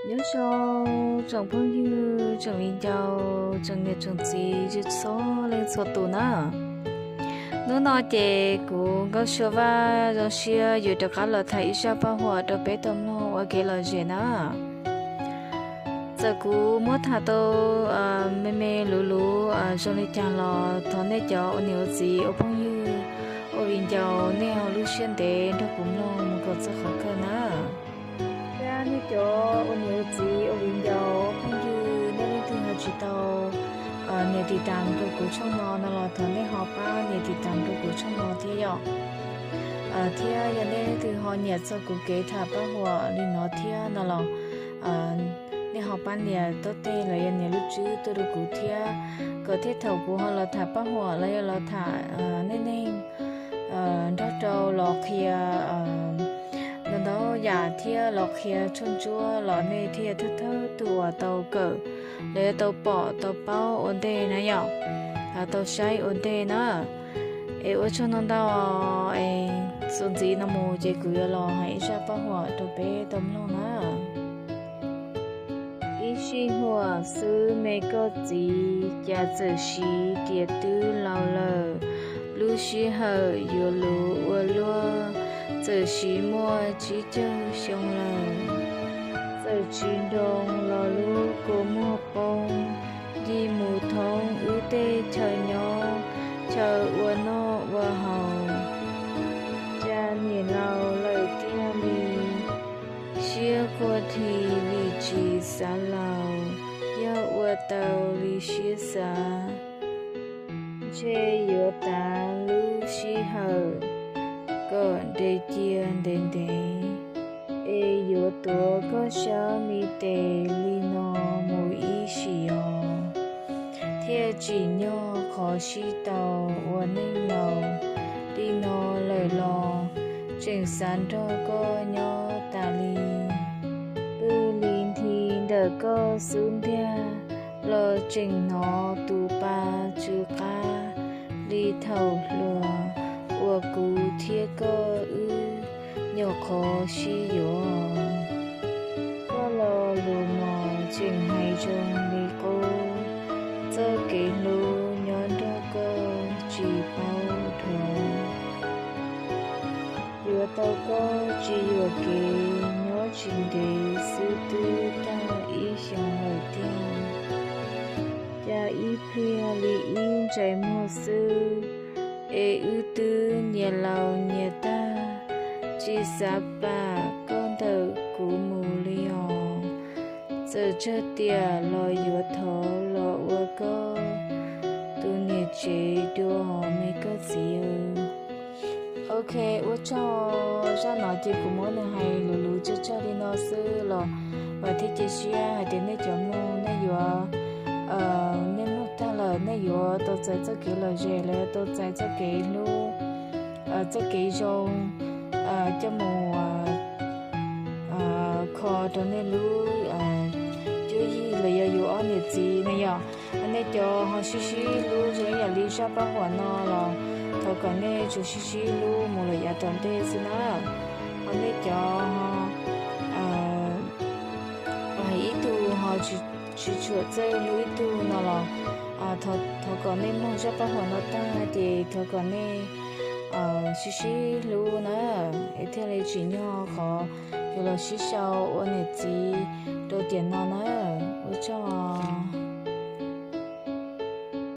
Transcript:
Nyob zoo tsoom phooj ywg, tsoom viv ncaus, tsoom niam tsoom txiv, txhua leej txhua tus na. Hnub no ces kuv Nkauj Sua Vaj zoo siab yuav rov qab los tham ib zaj paj huam rau peb tau mloog ua kev lom zem na. Txawm kuv muab tham tau me me luv luv zoo li cas los thov nej cov ua niam ua txiv ua phooj ywg ua viv ncaus nej ho lub siab ntev nrog kuv mloog mus kom txog qhov kawg na. Thiab nej cov ua niam ua txiv ua viv ncaus ua phooj ywg nej leej twg ho tsis tau nias tiv tam rau kuv tshooj no no los thov nej ho pab nias tiv tam rau kuv tshooj no thiab yom. Thiab yog nej leej twg ho nyiam txog kuv kev tham paj huam li no thiab no los nej ho pab nias tau tej los yog nias lub tswb tuaj rau kuv thiab, kom thiaj thaum kuv ho los tham paj huam los yog los tham neej neeg nrog rau los qhia ntau ntau yam thiab los qhia tshuaj ntsuab los nej thiaj thawj thawj tug uas tau kawm los yog tau pom tau paub ua ntej na yom, tau saib ua ntej na. Es ua tsaug ntau ntau, es txuas ntxiv no mus ces kuv yuav los hais ib zaj paj huam rau peb tau mloog na. Ib sij huam xwb me koj txiv cas txawm siv tias twb laus lawm, lub sij hawm yuav luv ua luaj, txawm siv muaj tsib caug xyoo lawm. Txawm tsis nroo los lub kua muag poob, ncig mus thoob wb tej chaw nyob, chaw ua noj ua haus. Cas niam laus lawm tiag li, siab quaj dhi vim tsis xav laus, yog ua tau li siab xav. Ntshe yuav tav lub sij hawm kom nres cia ntev ntev, es yuav tuav koj sab me tes li no mus ib sim os, thiaj tsim nyog qhov sib tau ua neej laus. Li no lawm los tseem xav nrog koj nyob tas li. Pw li nthi ntawm koj xub ntiag los tseem hnov tus pa tsw qab li thaum hluas uas kuv thiab koj wb nyuam qhuav sib yuav. Koj lo lus no tseem hais zoo li qub, txoj kev hlub nyob nrog koj tsis paub dhuav. Yuav tau koj tsis yuam kev, nyob tsis ntev xwb twb tag ib xyoos lawm tiag. Cas ib pliag li ib ntsais muag xwb, es wb twb nyias laus nyias tag, tsis xav plam koj ntawm kuv mus li os. Txawm tsawg tiam los yuav thov los ua koj tus niam tsev dua me koj txiv. Ok, ua tsaug. Zaj no ces kuv muab nws hais luv luv tsawg tsawg li no xwb los vam thiab cia siab hais tias nej cov mloog nej yuav, nej mloog tag lawm nej yuav tau txais txoj kev lom zem los yog tau txais txoj kev hlub, txoj kev zoo coj mus kho rau nej lub cuab yig los yog yus ob niam txiv na yom. Nej cov ho sib sib hlub zoo ib yam li zaj paj huam no los thov kom nej tsuas sib sib hlub mus lawm yav tom ntej xwb na. Ho nej cov ho ib tug ho tsis tshua txawj hlub ib tug no los thov kom nej mloog zaj paj huam no tag ces thov kom nej sib sib hlub na, es thiaj li tsim nyog qhov yus los sib sau ua niam txiv rau tiam no na. Ua tsaug.